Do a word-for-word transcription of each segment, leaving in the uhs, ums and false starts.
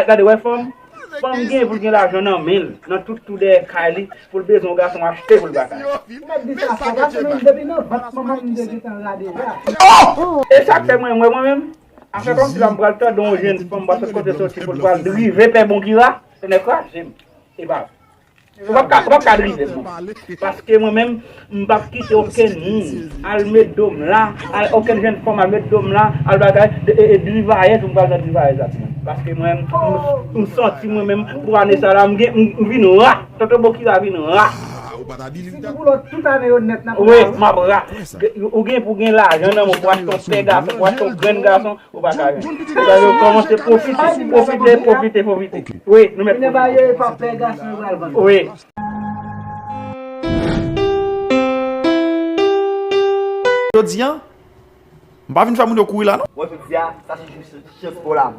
Gade, wè fanm, fanm gen pou l gen lajan nan men l, nan tout tou dèyè kay li, pou l bezwen yon gason achte pou l bagay. Ou mèt di sa fò, paske menm depi nan vant manman m m te gentan rade la. E sa k fè mwen, mwen, mwen menm, afè kòmsi la m pral tande yon jèn fanm pa sot kote soti pou l pral drive pè Bonkira, se nèg kraze m. E pa vre. Ou p ap ka, ou p ap ka drive m non. Paske mwen menm, m p ap kite okenn moun al met do m la, al, okenn jèn fanm al met do m la, al bagay, e, e, e drivayèz, m pral nan drivayèz la tou. Paske mwen, m, m santi mwen menm, pou ane sa la, m gen, m, m vin ra. Tonton Bonkira vin ra. Si ti boulot tout ane yo nèt n ap ra. Wi, m ap ra. Ou gen pou gen lajan nan men w pou achte yon pè gason, pou achte yon grenn gason, ou pa ka jwenn. Ou pa yo kòmanse pwofite, pwofite, pwofite, pwofite. Wi, nou mèt pwofite. Wi. Jodi a, m pa vin fè moun yo kouri la non. Wè jodi a, sa se jis chans pou la.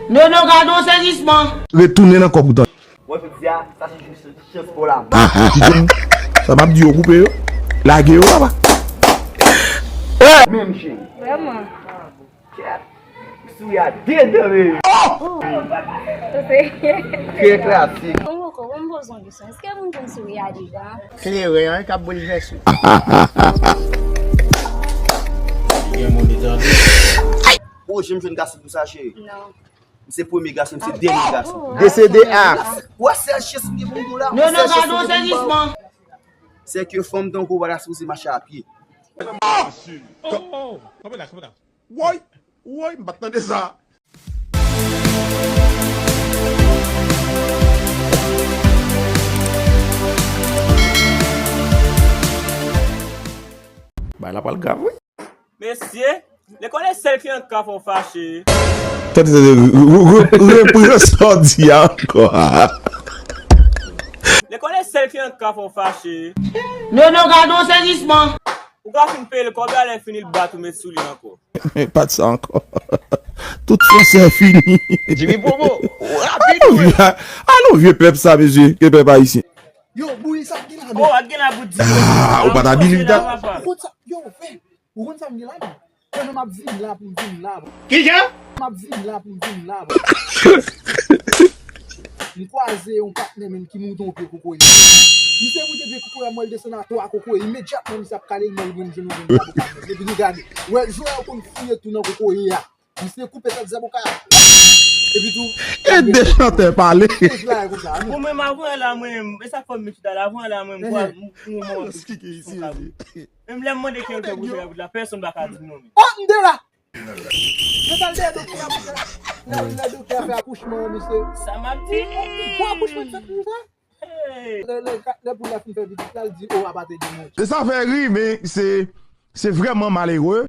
Nono, gade yon sezisman. Retounen nan kòb ou tande. Wè jodi a, sa se jis chans pou la. Sa m ap di yo koupe yo. Lage yo papa. Menm chen. Vrèman. Kèt. Souri a dedan men. Trè klasik. Bon koko, bon m poze yon kesyon. Èske moun konn souri a dedan? Kleren an k ap boulvèse. Gen moun li tande. O, jan m jwenn gason pou sa cheri. Non. M se premye gason, m se dènye gason. Desede a. Wè sèl chans m gen pou m di w la. Non, non, gade yon sezisman. Se ke fanm tankou w pa ta sipoze mache a pye. Oh, oh, kanpe la, kanpe la. Woy, woy, m pa t tande sa. Bay la pral grav wi. Mesye, lekòl e sèl ki an ka fè w fache. Tande, tande, re- re- re- repran sa w di a ankò. Lekòl e sèl ki an ka fè w fache. Nono, gade yon sezisman. Ou ka fin peye l kòb la, lè fini l bat ou met sou li ankò. Men pa t sa ankò. Tout fransè fini. Jimmy Bobo, rapid wi. Alon vye pèp sa mesye, ke pèp ayisyen. Yo, bouyi sa k gen la men. Oh, ak gen la bout di. Ah, ou pa ta believe that. Yo, fè. Ou konn sa m gen la menm? Mwen menm m ap vin la pou m vin la. Kijan? M ap vin la pou m vin la. M kwaze yon patnè menm ki moute yon pye kokoye. Misye moute pye kokoye a, m wè l desann a twa kokoye. Imedyatman misye ap kale l, mwen l jwenn yon grenn kado kalmèt. Epi nou gade. Wè, jwè yo konn fouye tou nan kokoye a. Misye koupe tèt zaboka. Epi tou. E de chantè pale. Pou mwen, m ap wè la, mwen, e sa k fè m met chita la, mwen la, mwen, m kwa, m, m, m, m, Menm lè m mande ki yo fè pou fè la, pèsonn pa ka di m non men. Oh, m de la! Yo t al dèyè doktè a pou fè. Lè, lè doktè a fè akouchman an, misye. Sa m ap di. Bon akouchman fèt, misye. Lè, lè, lè poul la fin fè pitit la, l di, oh, apa te gen manje. E sa fè ri, men se, se vrèman malere.